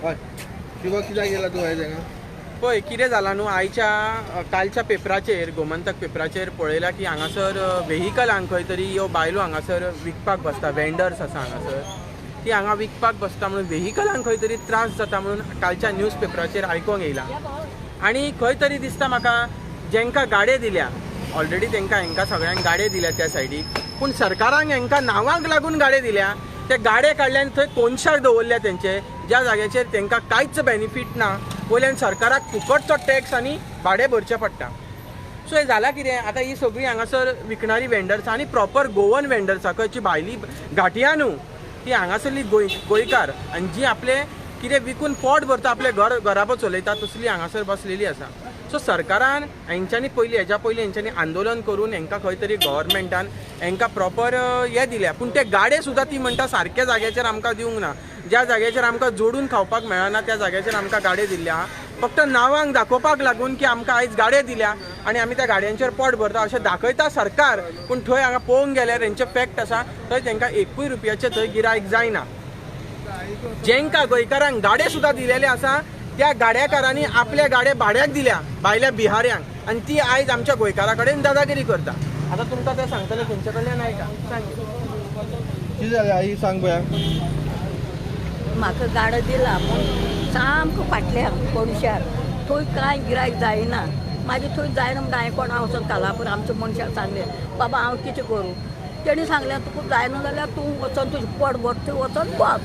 हय शिवा कित्याक गेला तूं आयज हांगा? पळय कितें जालां न्हू, आयच्या कालच्या पेपराचेर, गोमंतक पेपराचेर पळयलां की हांगासर वेहिकलांक खंय तरी ह्यो बायलो हांगासर विकपाक बसता, वेंडर्स आसा हांगासर, ती हांगा विकपाक बसता म्हणून वेहिकलांक खंय तरी त्रास जाता म्हणून कालच्या न्यूज पेपराचेर आयकोंक येयलां. आनी खंय तरी दिसता म्हाका जेंकां गाडे दिल्या ऑलरेडी तेंकां हेंकां सगळ्यांक गाडे दिल्या त्या सायडीक, पूण सरकारान हेंकां नांवांक लागून गाडे दिल्या, ते गाडे काडल्यान थंय कोनशाक दवरल्या तेंचे, ज्या जाग्याचेर तेंकां कांयच बेनिफीट ना, वयल्यान सरकाराक फुकटचो टॅक्स आनी भाडें भरचें पडटा. सो हें जालां कितें, आतां ही सगळीं हांगासर विकणारी वेंडर्स आनी प्रॉपर गोवन वेंडर्स, खंयची भायली घाटयां न्हू, ती हांगासरली गोंयकार आनी जी आपले कितें विकून पोट भरता, आपलें घर घराबो चलयता, तसली हांगासर बसलेली आसा. सो सरकारान हेंच्यांनी पयलीं, हेज्या पयलीं हेंच्यांनी आंदोलन करून हेंकां खंय तरी गव्हर्मेंटान हेंकां प्रॉपर हें दिल्या, पूण ते गाडे सुद्दां ती म्हणटा सारक्या जाग्याचेर आमकां दिवंक ना, ज्या जाग्याचेर आमकां जोडून खावपाक मेळना त्या जाग्याचेर आमकां गाडे दिल्ले आहा, फक्त नांवांक दाखोवपाक लागून की आमकां आयज गाडे दिल्या आनी आमी त्या गाडयांचेर पोट भरता अशें दाखयता सरकार. पूण थंय हांगा पळोवंक गेल्यार हेंचे फॅक्ट आसा, थंय तेंकां एकूय रुपयाचें थंय गिरायक जायना. जेंकां गोंयकारांक गाडे सुद्दां दिलेले आसा त्या गाड्याकारांनी आपल्या गाडे भाड्याक दिल्या भायल्या बिहाऱ्यांक, आनी ती आयज आमच्या गोंयकारा कडेन दादागिरी करता. आतां तुमकां तें सांगतलें तेंचे कडल्यान आयका. सांग कितें जालें आई, सांग पळया. म्हाका गाडो दिला म्हूण सामको फाटल्यान कोनशाक, थंय कांय गिरायक जायना. मागीर थंय जायना म्हणटा हांवें कोणा वचोन कालापूर आमच्या मनशाक सांगलें, बाबा हांव कितें करूं? तेणी सांगलें तुका जायना जाल्यार तूं वचोन तुजें पोट भर, थंय वचोन बस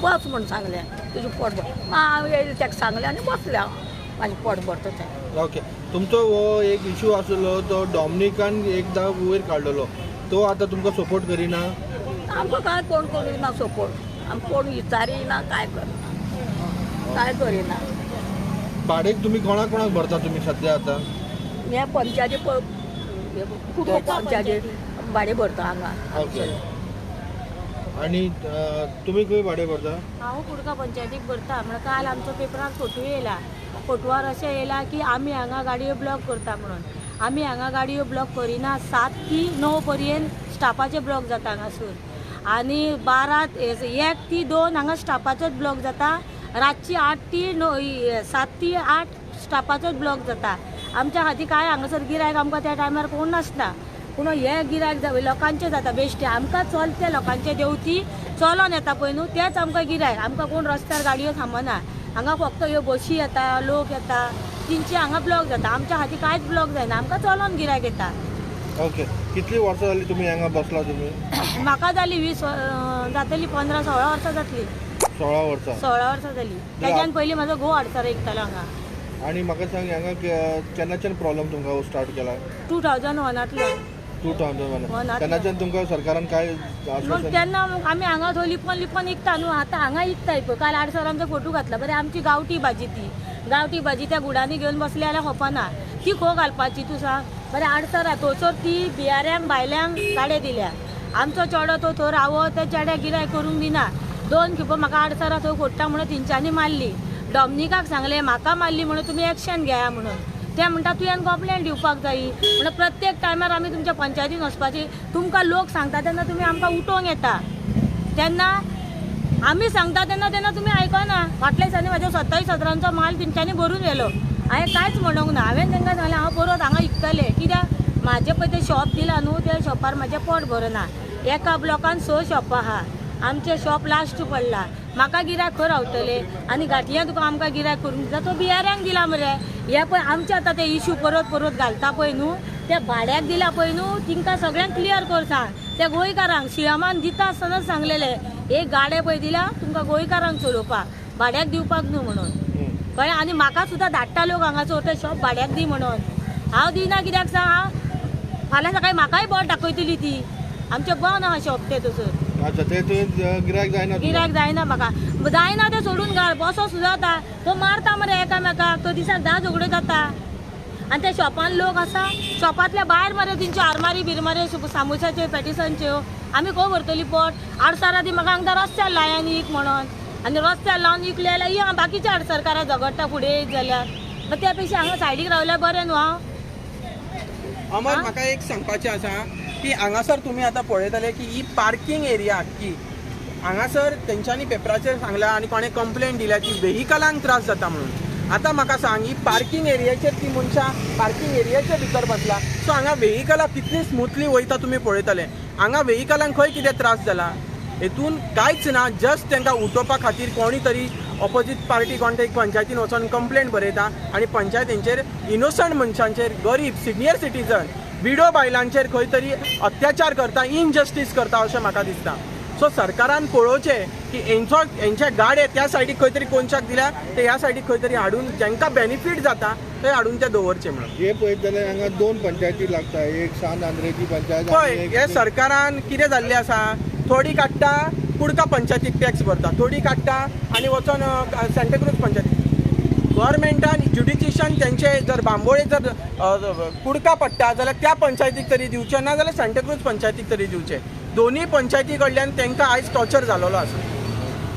बस म्हूण सांगलें, तुजें पोट भर. हांव येयलें ताका सांगलें आनी बसलें हांव, म्हाजें पोट भरता तें. ओके, तुमचो हो एक इशू आसलो तो डॉमनिकान एकदां वयर काडलेलो, तो आतां तुमकां सपोर्ट करिना? आमकां कांय कोण करिना सपोर्ट, आमकां कोण विचारिना, कांय करना, कांय करिना. भाडेक तुमी कोणाक कोणाक भरता तुमी सद्या आतां? हे पंचायती कुटुंब पंचायती भाडें भरता हांगा. ओके, आनी तुमी खंय भाडें भरता? हांव कुडका पंचायतीक भरता. म्हणल्यार काल आमचो पेपरार फोटो येयला, फोटवार अशें येयला की आमी हांगा गाडयो ब्लॉक करता म्हणून. आमी हांगा गाडयो ब्लॉक करिना, 7 ती 9 पर्यंत स्टाफाचे ब्लॉक जाता हांगासून, आनी 12 1 ती 2 हांगा स्टाफाचोच ब्लॉक जाता, रातची 8 ती 9 7 ती 8 स्टाफाचोच ब्लॉक जाता. आमच्या खातीर कांय हांगासर गिरायक आमकां त्या टायमार कोण नासता, पूण हे गिरायक लोकांचे जाता बेश्टे, आमकां चलते लोकांचे देंवती चलोन येता पळय न्हू, तेच आमकां गिरायक. आमकां कोण रस्त्यार गाडयो थांबना, हांगा फक्त ह्यो बशी येता, लोक येता, तेंचे हांगा ब्लॉक जाता. आमच्या खातीर कांयच ब्लॉक जायना, आमकां चलोन गिरायक येता. ओके, कितली वर्सां जाली तुमी हांगा बसला तुमी? म्हाका जाली 20 जातली, 15-16 वर्सां जातली. 16 वर्सां? 16 वर्सां जाली. तेज्यान पयलीं म्हाजो घोव आडसर विकतालो हांगा. आनी म्हाका सांग, हांगा केन्नाच्यान प्रॉब्लम तुमकां स्टार्ट केला? 2001 2001 तेन्नाच्यान तुमकां सरकारान काय मग तेन्ना आमी हांगा थंय लिपोन लिपोन विकता न्हू, आतां हांगा विकता पळय. काल आडसर आमचो फोटो घातला, बरें आमची गांवठी भाजी, ती गांवठी भाजी त्या गुडांनी घेवन बसली जाल्यार खपना, ती खो घालपाची तूं सांग. बरें आडसर थंयसर ती बिहाऱ्यांक भायल्यांक गाडे दिल्या, आमचो चेडो तो थंय रावो, त्या चेड्याक गिरायक करूंक दिना. 2 खेपो म्हाका आडसरां थंय फोडटा म्हणून तेंच्यांनी मारली. डॉमनिकाक सांगलें म्हाका मारली म्हणून तुमी एक्शन घेया म्हणून, ते म्हणटा तुवें कंप्लेन दिवपाक जायी. म्हणून प्रत्येक टायमार आमी तुमच्या पंचायतीन वचपाची, तुमकां लोक सांगता तेन्ना तुमी आमकां उठोवंक येता, तेन्ना आमी सांगता तेन्ना तेन्ना तुमी आयकना. फाटल्या दिसांनी म्हाज्या 27 सत्रांचो माल तेंच्यांनी भरून व्हेलो, हांवें कांयच म्हणूंक ना. हांवें तांकां सांगलें हांव परत हांगा विकतलें, कित्याक म्हाजें पळय तें शॉप दिलां न्हू, त्या शॉपार म्हाजें पोट भरना. एका ब्लॉकान 6 शॉपां आहा, आमचें शॉप लास्ट पडला, म्हाका गिरायक खंय रावतलें? आनी घाटयां तुका आमकां गिरायक करूंक दिता, तो बिहाऱ्यांक दिला मरे. हे पळय आमचे आतां ते इशू परत परत घालता पळय न्हू, ते भाड्याक दिला पळय न्हू, तिंकां सगळ्यांक क्लियर कर सांग. त्या गोंयकारांक शियामान दिता आसतनाच सांगलेलें, एक गाडे पळय दिला तुमकां गोंयकारांक चलोवपाक, भाड्याक दिवपाक न्हू म्हणून, कळ्ळें? आनी म्हाका सुद्दां धाडटा लोक हांगासर ते शॉप भाड्याक दी म्हणून, हांव दिना कित्याक सांग? हांव फाल्यां सकाळीं म्हाकाय बोट दाखयतली ती, आमचें बंद आहा शॉप तें तसर. अच्छा, ते गिरायक जायना? गिरायक जायना म्हाका, जायना तें सोडून घाल, बसो सुद्दां जाता, तो मारता मरे एकामेकाक, तो दिसाक 10 झगड्यो जाता. आनी त्या शॉपान लोक आसा, शॉपांतल्या भायर मरे तेंच्यो आरमारी बिरमारी सामोसाच्यो पॅटिसांच्यो, आमी खंय व्हरतली पोट? आडसरां ती म्हाका हांगा रस्त्यार लायान वीक म्हणून, आनी रस्त्यार लावन विकले जाल्यार ही हांगा बाकीच्या आडसरकारां झगडटा फुडें येयत जाल्यार, मागीर त्या पेक्षा हांगा सायडीक रावल्यार बरें न्हू. हांव अमर, म्हाका एक सांगपाचें आसा की हांगासर तुमी आतां पळयतले की ही पार्किंग एरिया आख्खी हांगासर तेंच्यांनी पेपराचेर सांगला आनी कोणें कंप्लेन दिल्या की वेहिकलांक त्रास जाता म्हणून. आतां म्हाका सांग, ही पार्किंग एरियाचेर ती मनशां पार्किंग एरियाच्या भितर बसला, सो हांगा वेहिकलां कितली स्मुथली वयता तुमी पळयतले. हांगा वेहिकलांक खंय कितें त्रास जाला हेतून कांयच ना. जस्ट तांकां उठोवपा खातीर कोणी तरी ऑपोजीट पार्टी कोण तरी पंचायतीन वचोन कंप्लेन बरयता आनी पंचायत हेंचेर इनोसंट मनशांचेर, गरीब सिनियर सिटीजन विडो बायलांचेर खंय तरी अत्याचार करता, इनजस्टीस करता अशें म्हाका दिसता. सो सरकारान पळोवचें की हेंचो हेंचे गाडे त्या सायडीक खंय तरी कोनशाक दिल्या ते ह्या सायडीक खंय तरी हाडून जांकां बेनिफीट जाता ते हाडून ते दवरचे म्हणून. हे पळयत जाल्यार हांगा 2 पंचायती लागता, एक सांत आंद्रेची पंचायत. पळय हे सरकारान कितें जाल्लें आसा, थोडी काडटा कुडका पंचायतीक टॅक्स भरता, थोडी काडटा आनी वचोन सांताक्रूज पंचायतीक. गव्हर्मेंटान ज्युडिशियन तेंचे जर बांबोळे जर कुडका पडटा जाल्यार त्या पंचायतीक तरी दिवचें, ना जाल्यार सांताक्रूज पंचायतीक तरी दिवचें. दोनूय पंचायती कडल्यान तांकां आयज टॉर्चर जालोलो आसा.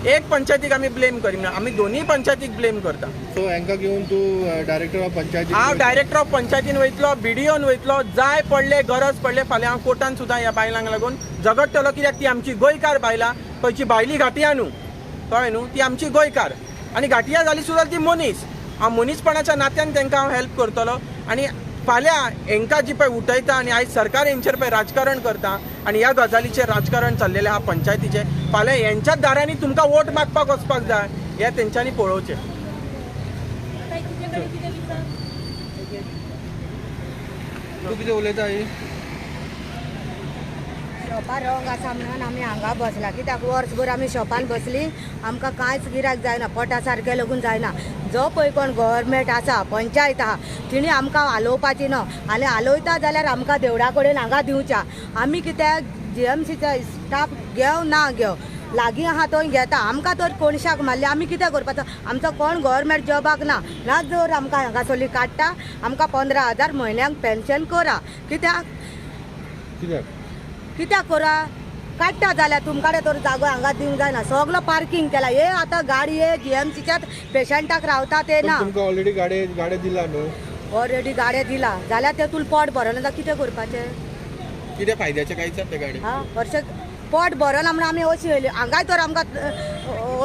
एक पंचायतीक आमी ब्लेम करिना, आमी दोनूय पंचायतीक ब्लेम करता. सो हांकां घेवन तूं डायरेक्टर ऑफ पंचायती? हांव डायरेक्टर ऑफ पंचायतीन वयतलो, बीडीओन वयतलो, जाय पडले गरज पडले फाल्यां हांव कोर्टान सुद्दां ह्या बायलांक लागून झगडटलो. कित्याक ती आमची गोंयकार बायलां, खंयची भायली घाटिया न्हू, कळ्ळें न्हू, ती आमची गोंयकार आनी घाटिया जाली सुद्दां ती मनीस. हांव मनीसपणाच्या नात्यान तांकां हांव हेल्प करतलो. आनी फाल्यां हेंकां जी पळय उठयता आनी आयज सरकार हेंचेर पळय राजकारण करता आनी ह्या गजालीचेर राजकारण चल्लेलें आहा पंचायतीचें, फाल्यां हेंच्याच दारांनी तुमकां वोट मागपाक वचपाक जाय हें तेंच्यांनी पळोवचें. तूं कितें उलयता? शॉपार रंग आसा म्हणून आमी हांगा बसला, कित्याक वर्सभर आमी शॉपान बसली, आमकां कांयच गिरायक जायना, पोटा सारकें लागून जायना. जो पळय कोण गव्हर्मेंट आसा, पंचायत आहा, तिणी आमकां हालोवपाची न्हू, आनी हालयता जाल्यार आमकां देवळा कडेन हांगा दिवच्या. आमी कित्याक जीएमसीचो स्टाफ घेव ना घेव लागीं आहा थंय घेता, आमकां तर कोणशाक मारले आमी कितें करपाचो? आमचो कोण गव्हर्मेंट जॉबाक ना, ना जर आमकां हांगासरली काडटा, आमकां 15,000 म्हयन्याक पेन्शन करा. कित्याक कित्याक करा काडटा जाल्यार तुमकां तर जागो हांगा दिवंक जायना, सगलो पार्किंग केला. हे आतां गाडये जीएमसीच्याच पेशंटाक रावता ते ना. ऑलरेडी गाडे दिला न्हू? ऑलरेडी गाडे दिला जाल्यार तेतून पोट भरना जाल्यार कितें करपाचें? कितें फायद्याचें कांयच ते गाडी? हा, हरशें पोट भरना म्हणून आमी अशी येयली हांगाय तर आमकां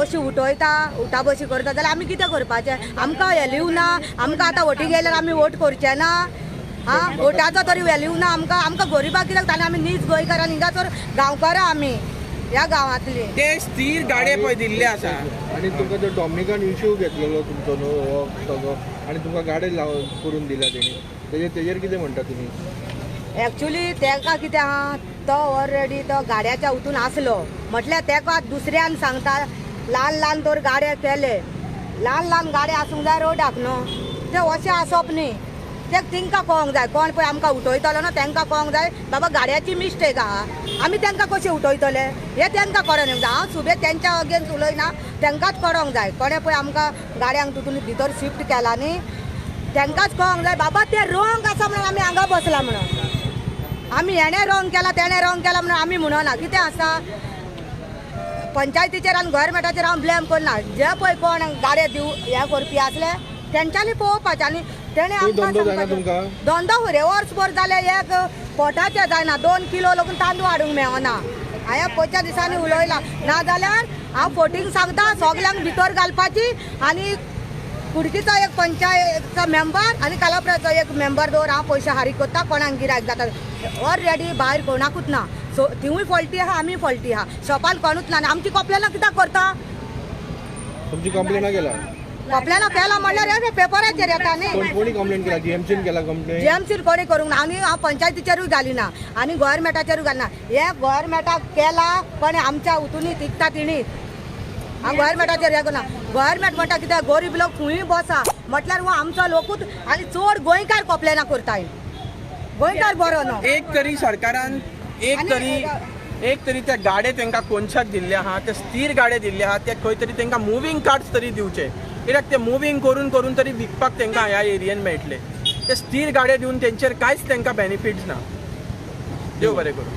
अशी उठयता, उठाबशी करता जाल्यार आमी कितें करपाचें? आमकां व्हॅल्यू ना, आमकां आतां वोटी गेल्यार आमी वोट करचे ना. हा, वोटाचो तरी व्हॅल्यू ना आमकां. आमकां गरिबाक कित्याक ताणें आमी नीज गोंयकारां, हिंगा तर गांवकारां आमी ह्या गांवांतली. ते स्थीर गाडे पळय दिल्ले आसा. आनी तुमकां तो डॉमिनिकन इश्यू घेतलेलो तुमचो न्हू हो सगळो, आनी तुमकां गाडे करून दिला तेणी, तेजेर कितें म्हणटा तुमी? एक्चुली तेका कितें आहा, तो ऑलरेडी तो गाड्याच्या उतून आसलो, म्हटल्यार तेका दुसऱ्यान सांगता ल्हान ल्हान तर गाडे केले, ल्हान ल्हान गाडे आसूंक जाय रोडाक न्हू, ते अशें आसप न्ही. ते तेंकां कळोंक जाय, कोण पळय आमकां उठयतलो न्हू तेंकां कळोंक जाय बाबा गाडयाची मिस्टेक आहा, आमी तेंकां कशें उठयतले हें तेंकां कळोन येवंक जाय. हांव सुबे तेंच्या अगेन्स्ट उलयना, तेंकांच कळोंक जाय कोणें पळय आमकां गाडयांक तितून भितर शिफ्ट केला न्ही, तेंकांच कळोंक जाय बाबा ते रोंग आसा म्हणून आमी हांगा बसला म्हणून. आमी हेणें रोंग केला तेणें रोंग केला म्हणून आमी म्हणना. कितें आसा पंचायतीचेर आनी गव्हर्मेंटाचेर हांव ब्लेम करना, जे पळय कोण गाडये दिव हें करपी आसले तेंच्यांनी पळोवपाचें. आनी तेणें आमकां धंदो फुडें वर्सभर जालें एक पोटाचें जायना, 2 किलो लागून तांदूळ हाडूंक मेळना. हांवें पयच्या दिसांनी उलयलां, नाजाल्यार हांव फोटींग सांगता सगल्यांक भितर घालपाची. आनी कुडकीचो एक पंचायतचो मेंबर आनी कालापुराचो एक मेंबर दवर हांव पयशे हारीक करता, कोणाक गिरायक जाता. ऑलरेडी भायर कोणाकूच ना, सो तिवूय फॉल्टी आहा, आमी फॉल्टी आहा, शॉपान कोणूच ना. आनी आमची कंप्लेनां कित्याक करता? तुमची कंप्लेनां केला? कंप्लेनां केला म्हणल्यार हे पेपराचेर येता न्ही. कोणी कंप्लेन केला? जीएमसीन केला कंप्लेन? जीएमसीन कोणी करूंक ना, आनी हांव पंचायतीचेरूय घाली ना आनी गव्हर्मेंटाचेरूय घालना. हे गव्हर्मेंटाक केला पण आमच्या उतूनी तिगता तिणी. हांव गव्हर्मेंटाचेर हें करना. गव्हर्मेंट म्हणटा कित्याक गरीब लोक खंयूय बसा म्हटल्यार हो आमचो लोकूच आनी चड गोंयकार कंप्लेनां करताय, गोंयकार बरो न्हू. एक तरी सरकारान एक तरी ते गाडे तांकां कोनशाक दिल्ले आहा, ते स्थीर गाडे दिल्ले आहा, ते खंय तरी तांकां मुवींग कार्ड्स तरी दिवचे, कित्याक ते मुवींग करून करून तरी विकपाक तांकां ह्या एरियेन मेळटले. ते स्थीर गाडे दिवन तेंचेर कांयच तांकां बेनिफिट्स ना. देव बरें करूं.